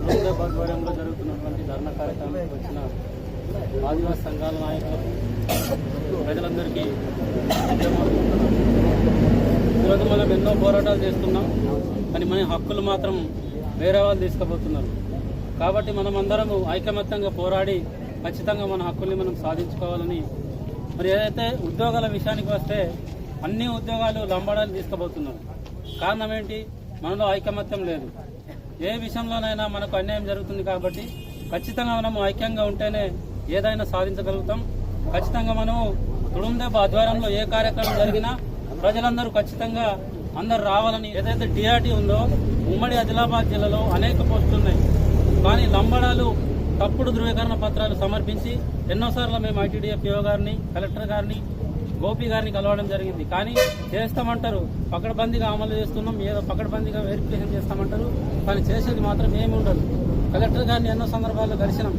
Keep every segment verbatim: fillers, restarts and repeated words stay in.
హైదరాబాద్ ఆధ్వర్యంలో జరుగుతున్నటువంటి ధర్నా కార్యక్రమానికి వచ్చిన ఆదివాసీ సంఘాల నాయకులకు, ప్రజలందరికీ ఈరోజు మనం ఎన్నో పోరాటాలు చేస్తున్నాం, కానీ మన హక్కులు మాత్రం వేరే వాళ్ళు తీసుకుపోతున్నారు. కాబట్టి మనం అందరము ఐకమత్యంగా పోరాడి ఖచ్చితంగా మన హక్కుల్ని మనం సాధించుకోవాలని. మరి ఏదైతే ఉద్యోగాల విషయానికి వస్తే, అన్ని ఉద్యోగాలు లంబడాలు తీసుకుపోతున్నారు. కారణం ఏంటి? మనలో ఐకమత్యం లేదు. ఏ విషయంలోనైనా మనకు అన్యాయం జరుగుతుంది కాబట్టి ఖచ్చితంగా మనము ఐక్యంగా ఉంటేనే ఏదైనా సాధించగలుగుతాం. ఖచ్చితంగా మనము తుడుందెబ్బ ఆధ్వర్యంలో ఏ కార్యక్రమం జరిగినా ప్రజలందరూ ఖచ్చితంగా అందరు రావాలని. ఏదైతే టీఆర్టీ ఉందో, ఉమ్మడి ఆదిలాబాద్ జిల్లాలో అనేక పోస్టులు ఉన్నాయి, కానీ లంబడాలు తప్పుడు ధృవీకరణ పత్రాలు సమర్పించి ఎన్నోసార్లు మేము ఐటీడీఏ పీఓ గారిని, కలెక్టర్ గారిని, గోపి గారిని కలవడం జరిగింది. కానీ చేస్తామంటారు, పకడ్బందీగా అమలు చేస్తున్నాం, ఏదో పకడ్బందీగా వెరిఫికేషన్ చేస్తామంటారు, కానీ చేసేది మాత్రం ఏమి ఉండదు. కలెక్టర్ గారిని ఎన్నో సందర్భాల్లో కలిసినాం,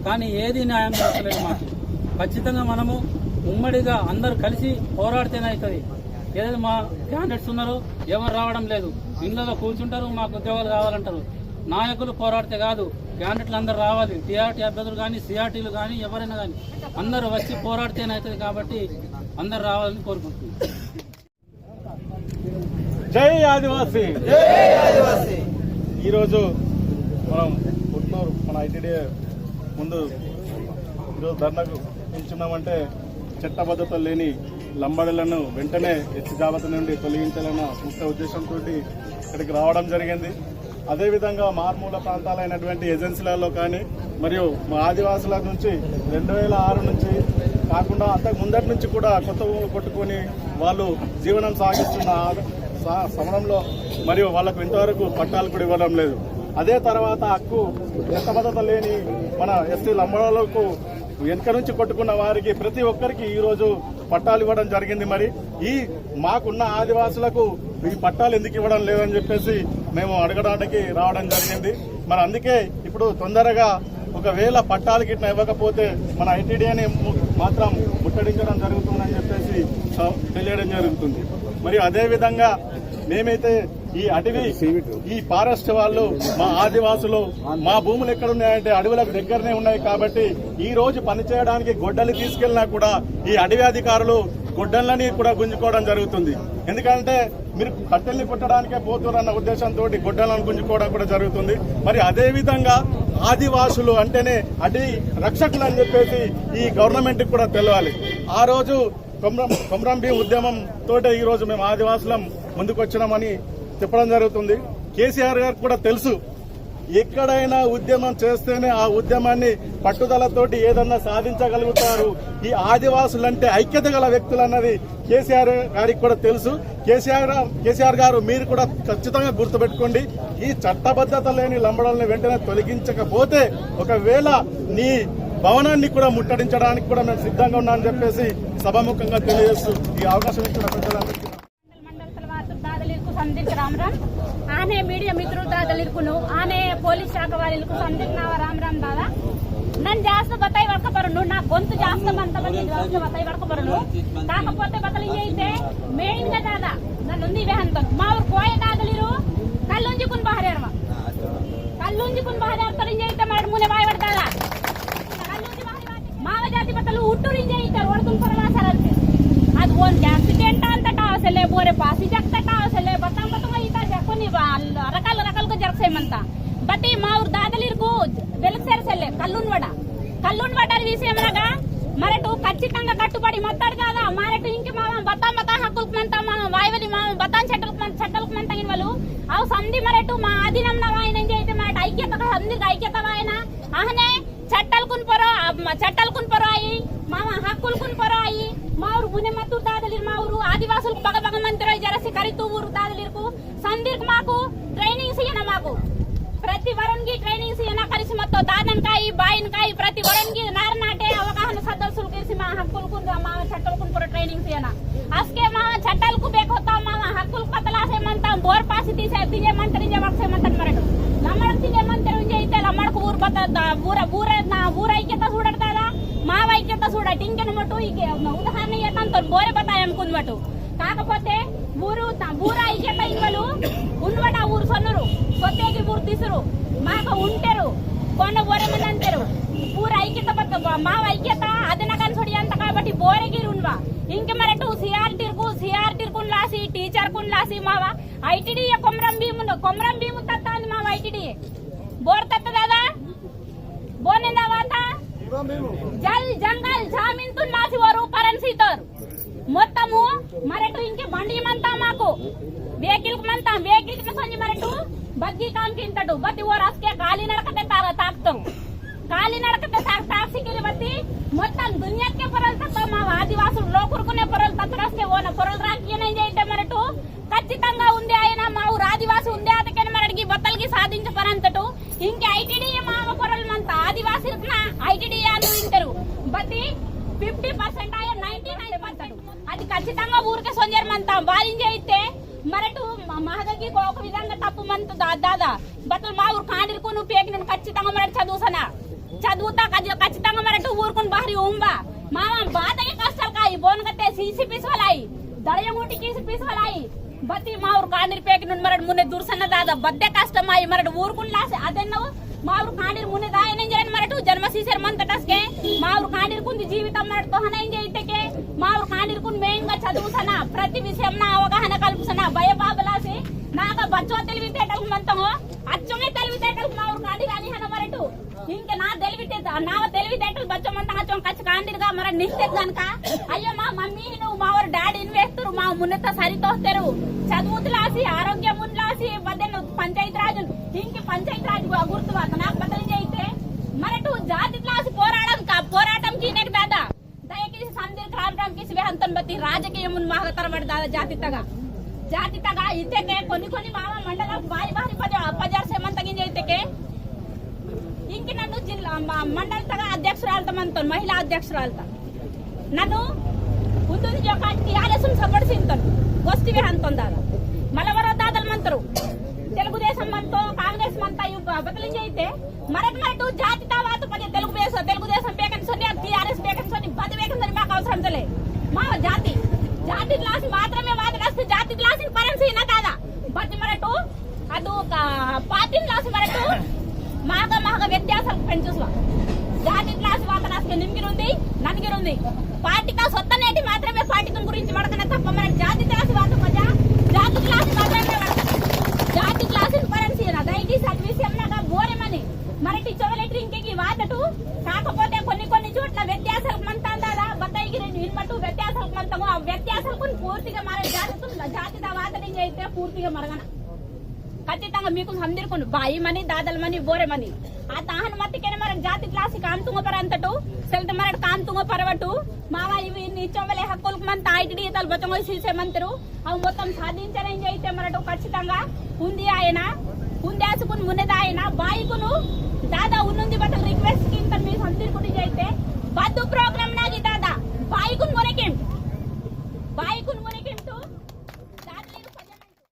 కానీ ఏది న్యాయం జరగలేదు మాకు. ఖచ్చితంగా మనము ఉమ్మడిగా అందరు కలిసి పోరాడితేనే అవుతుంది. ఏదైతే మా క్యాండిడేట్స్ ఉన్నారో, ఎవరు రావడం లేదు. ఇళ్ళలో కూర్చుంటారు, మాకు ఉద్యోగాలు కావాలంటారు. నాయకులు పోరాడితే కాదు, క్యాండిడేట్లు అందరూ రావాలి. టీఆర్టీ అభ్యర్థులు కానీ, సిఆర్టీలు కానీ, ఎవరైనా కానీ అందరూ వచ్చి పోరాడితేనే అవుతుంది. కాబట్టి అందరూ రావాలని కోరుకుంటున్నాను. జై ఆదివాసీ. జై ఆదివాసీ. ఈరోజు మనం పుట్నూరు మన ఐటీడీఏ ముందు ఈరోజు ధర్నాకు నిల్చున్నామంటే, చట్టబద్ధత లేని లంబడీలను వెంటనే ఎత్తి జాబితా నుండి తొలగించాలన్న ముఖ్య ఉద్దేశంతో ఇక్కడికి రావడం జరిగింది. అదేవిధంగా మారుమూల ప్రాంతాలైనటువంటి ఏజెన్సీలలో కానీ, మరియు మా ఆదివాసుల నుంచి రెండు వేల ఆరు నుంచి కాకుండా అంతకు ముందటి నుంచి కూడా కొత్త భూములు కొట్టుకొని వాళ్ళు జీవనం సాగిస్తున్న ఆ స-, సమయంలో, మరియు వాళ్ళకు ఇంతవరకు పట్టాలు కూడా ఇవ్వడం లేదు. అదే తర్వాత హక్కు, చట్టబద్ధత లేని మన ఎస్సీ లంబడీలకు వెనుక నుంచి కొట్టుకున్న వారికి ప్రతి ఒక్కరికి ఈ రోజు పట్టాలు ఇవ్వడం జరిగింది. మరి ఈ మాకున్న ఆదివాసులకు ఈ పట్టాలు ఎందుకు ఇవ్వడం లేదని చెప్పేసి మేము అడగడానికి రావడం జరిగింది. మరి అందుకే ఇప్పుడు తొందరగా ఒకవేళ పట్టాలు గిట్ల ఇవ్వకపోతే మన ఐటీడీని ము-, మాత్రం ముట్టడించడం జరుగుతుందని చెప్పేసి స-, తెలియడం జరుగుతుంది. మరి అదే విధంగా మేమైతే ఈ అటవీ, ఈ ఫారెస్ట్ వాళ్ళు, మా ఆదివాసులు, మా భూములు ఎక్కడ ఉన్నాయంటే అడవులకు దగ్గరనే ఉన్నాయి. కాబట్టి ఈ రోజు పని చేయడానికి గొడ్డలి తీసుకెళ్ళినా కూడా ఈ అటవీ అధికారులు గొడ్డళ్ళని కూడా గుంజుకోవడం జరుగుతుంది. ఎందుకంటే మీరు కట్టెల్ని కొట్టడానికే పోతున్నారు అన్న ఉద్దేశంతో గొడ్డళ్ళను గుంజుకోవడం కూడా జరుగుతుంది. మరి అదే విధంగా ఆదివాసులు అంటేనే అటవీ రక్షకులు అని చెప్పేసి ఈ గవర్నమెంట్ కూడా తెలియాలి. ఆ రోజు కొమరం, కొమరం భీం ఉద్యమం తోటే ఈ రోజు మేము ఆదివాసులం ముందుకొచ్చినామని చెప్పడం జరుగుతుంది. కేసీఆర్ గారికి కూడా తెలుసు, ఎక్కడైనా ఉద్యమం చేస్తేనే ఆ ఉద్యమాన్ని పట్టుదలతోటి ఏదన్నా సాధించగలుగుతారు. ఈ ఆదివాసులంటే ఐక్యత గల వ్యక్తులు అన్నది కేసీఆర్ గారికి కూడా తెలుసు. కేసీఆర్, కేసీఆర్ గారు మీరు కూడా ఖచ్చితంగా గుర్తుపెట్టుకోండి, ఈ చట్టబద్ధత లేని లంబడోళ్ళని వెంటనే తొలగించకపోతే ఒకవేళ నీ భవనాన్ని కూడా ముట్టడించడానికి కూడా మేము సిద్ధంగా ఉన్నామని చెప్పేసి సభాముఖంగా తెలియజేస్తూ ఈ అవకాశం ఇచ్చిన పెద్దలందరికీ मंडल तलवार दादलीरकु संदिक राम राम। आने मीडिया मित्र दादलीरकुनु, आने पुलिस शाखा वालीरकु संदिक नावा राम राम दादा। नन जास्त बताई वड़क परनु, ना गोंतु जास्त मंत बनी जास्त बताई वड़क परनु। काकपोते बतल इंजेइते मेन गा दादा, नन उंदी वेहंतन। मावर कोय दादलीरु, कल्लुंजी कुन बाहर एरवा। कल्लुंजी कुन बाहर एरतर इंजेइते मरड मुने बाय वड़ दादा। मावा जाति बतलु उट्टुरिंजे इतर वड़कुन परवासरंते। अद ओन accident अंतटा असले, बोरे पासी जगतटा असले, बतम बतम इतर जकुनि बा-, रकल रकल को जरसे मंता। बती माउर दादलीरकु वेलकसेर सेले, कल्लुन वडा। कल्लुन वडा विषयमनगा, मरटु खच्चितंगा कट्टुबडि मत्ताडु कादा, मरटु इंके मावा बतम बतम हक्कुलकु मंता, मावा वायवलि मावा बतम चट्टलकु मन-, चट्टलकु मंता इनवलु। अव संधि मरटु मा आधीनम नवायनंजे इते मरटु ऐक्यता संधि ऐक्यता वायना। आहने चट्टलकुन पोरो, आ, म-, चट्टलकुन पोरो आई, मावा हक्कुलकुन पोरो आई, माउर मुने मतुर दादलीर माउरु, आदिवासुलकु बग बग मंतेरो जरसी करितु ऊरु दादलीरकु, संदिरकु माकु, training सियना माकु। प्रति वरुनगी training सियना करिसी मत्तो दादन काई, बाइन काई, प्रति वरुनगी नार नाटे अवगाहन सदस्सुलकु इरसी मा हक्कुलकुन, मा चट्टलकुन पोरो training सियना। असके मावा चट्टलकु बेकोता मावा हक्कुलकु पतलासे मंता बोर पासी तीसे तीजे मंतरिंजे वक्से मंतन मरटु। लमड़क तीजे मंतरिंजे इते लमड़क ऊर बता दा-, ऊर, ऊर ना, ऊर ऐक्यता सूडत दादा, मावा ऐक्यता सूडत इंकेन मटु इके उदाहरण येतन तो बोरे बतायन कुन मटु। काकपोते ऊरु ता-, ऊर ऐक्यता इनवलु उनवटा ऊर सोनुरु। सोते तिसरु, माका उंटेरु, कोन बोरे मनंतेरु, पूरा ऐक्यता बत्त बा-, माव ऐक्यता अदे नगन सोडियंत काबट्टी बोरे गिरुनवा। इंके मरटु सीआरटी कुन, सीआरटी कुन लासी, टीचर कुन लासी मावा, आईटीडीए कोमरम भीमुन, कोमरम भीमु तत्तांद मावा आईटीडीए। बोर तत्त दादा, बोनेंदा वाता, जल, जंगल, जामिन तुन लासी वोरु परन सीतोर। मोत्तमु मरटु इंके बंडी मंता माकु। वेहिकल मंता, वेहिकल के सोंजी मरटु बग्गी काम किंतटु। बत्ती ओर असके काली नड़कते तारा ताकतों। काली नड़कते ताक, ताक सिकिरी बत्ती मोत्तम दुनिया के परल तत्तो मा आदिवासुल लोकुरकुने परल तत्तरसके ओन परल राखिये नहीं जाइते मरटु। खच्चितंगा उंदे आयना मावुर आदिवासी उंदे आतकेन मरटु गी बत्तल गी साधिंच परंतटु। इंके आईटीडीए माव पोरल मंता आदिवासी रत्ना आईटीडीए आंदु इंतेरु। बत्ती फिफ्टी परसेंट आया नाइंटी नाइन परसेंट। अदि खच्चितंगा ऊरके सोंजेर मंता बालिंजे इत्ते मरटु म-, महगगी कोक विधंगा तप्पु मंतु दा-, दादा। बत्तल मावुर कांडिरकुनु पेकिनुन खच्चितंगा मरटु चदुवसना। चदुवता खच्चितंगा मरटु ऊरकुन बहरी उम्बा। मामा बातके कष्टल काई बोनगते सीसी पिसवलाई। दड़यंगुटी कीसी पिसवलाई। बत्ती मावुर कांडिर पेकिनुन मरटु मुने दुर्सना दादा बद्दे कष्टमाई मरटु ऊरकुन लासे अदेन्नो मावुर कांडिर मुने दायने इंजेन मरटु जन्म सीसेर मंतटसके मावुर कांडिरकुन जीवितम मरटु तोहना इंजे इत्तेके मावुर कांडिरकुन मेंगा चदुवसना प्रति विषयमना अवगाहन कल्पसना भय बाबलासे नाका बच्चो तेलवितेटल मंतंगो अच्चोंगे तेलवितेटल मावुर कांडिर आनी हना मरटु। इंके ना तेलविते, ना तेलवितेटल बच्चो मंता चों कच्च कांडिरगा मरटु निस्ते गनका। अय्यो मा मम्मी नु मावुर डैडी इन वेस्तुरु माव मुन्नेता सरी तोहतेरु। चदुवुतलासी, आरोग्यमुनलासी, बदेन पंचायत राजुन। इंके पंचायत राज गु-, गुर्तु वाता नाक बतल जैते। मरटु जातितलासी पोराडम का, पोराटम कीनेक दादा। दयकीसी समदिर क्राम क्राम कीसी वेहंतन बत्ती राजकीयमुन महगतर बड़ दादा जातितगा। जातितगा इत्तेके कोनी कोनी मामा मंडल बारी बारी पजा-, पजार से मंतगिन जैतेके। इंके नन्नु जिल्ला, म-, मंडल तगा अध्यक्षरालता मंतोन, महिला अध्यक्षरालता। नन्नु उंदुन जोका टीआरएस उन support सिंतोन, गोष्ठी वेहंतोन दादा। मला वरो दादल मंतरु। तेलुगुदेशम मंतो, कांग्रेस मंता यु ब-, बतल जैते। मरट मरटु जातिता वात पजे तेलुगुदेशम, तेलुगुदेशम बेकन सोनी, टीआरएस बेकन सोनी, बद बेकन सोनी माक अवसरम तले। मा जाति, जातितलासी मात्रमे वात नस्ते जातितलासी परन सीना दादा। बद मरटु अदु का पार्टीतलासी मरटु मागा मागा व्यत्यासल पेंचुसवा। जातितलासी वातनासके निमगिरुंदी, ननगिरुंदी। पार्टीता सोत्तनेटी मात्रमे पार्टीतुन गुरिंची मड़कना तप्पा मरट जातितलासी वात मजा, जातितलासी मात्रमे मड़कना। जातितलासी परन सीना, दयकीसी अद विषयमनगा बोरे मनी। मरट इच्चोवले ट्रिंकेकी वातटु, काकपोते कोन्नि कोन्नि चोट्ल व्यत्यासल मंता दादा, बतैगिरे इनमटु व्यत्यासल मंतंगो, आ व्यत्यासलकुन पूर्तिगा मरट जातितुन, जातिता वातनी जैते पूर्तिगा मरगना। खच्चितंगा मीकु समदिरकुन बाई मनी, दादल मनी, बोरे मनी। आ ताहन मत्तिकेने मरट जातितलासी काम तुंगो परंतटु, सेल्ट मरट काम तुंगो परवटु, मावा इवि इच्चोवले हक्कुलकु मंता आईटीडीए तल बचंगो सीसे मंतरु, अव मोत्तम साधिंचना इंजेते मरटु खच्चितंगा उंदी आयना, उंदी आसकुन मुन्नेदा आयना, बाईकुनु दादा उन्नुंदी बतल request किंतन मी समदिरकुन इंजेते, बद्दु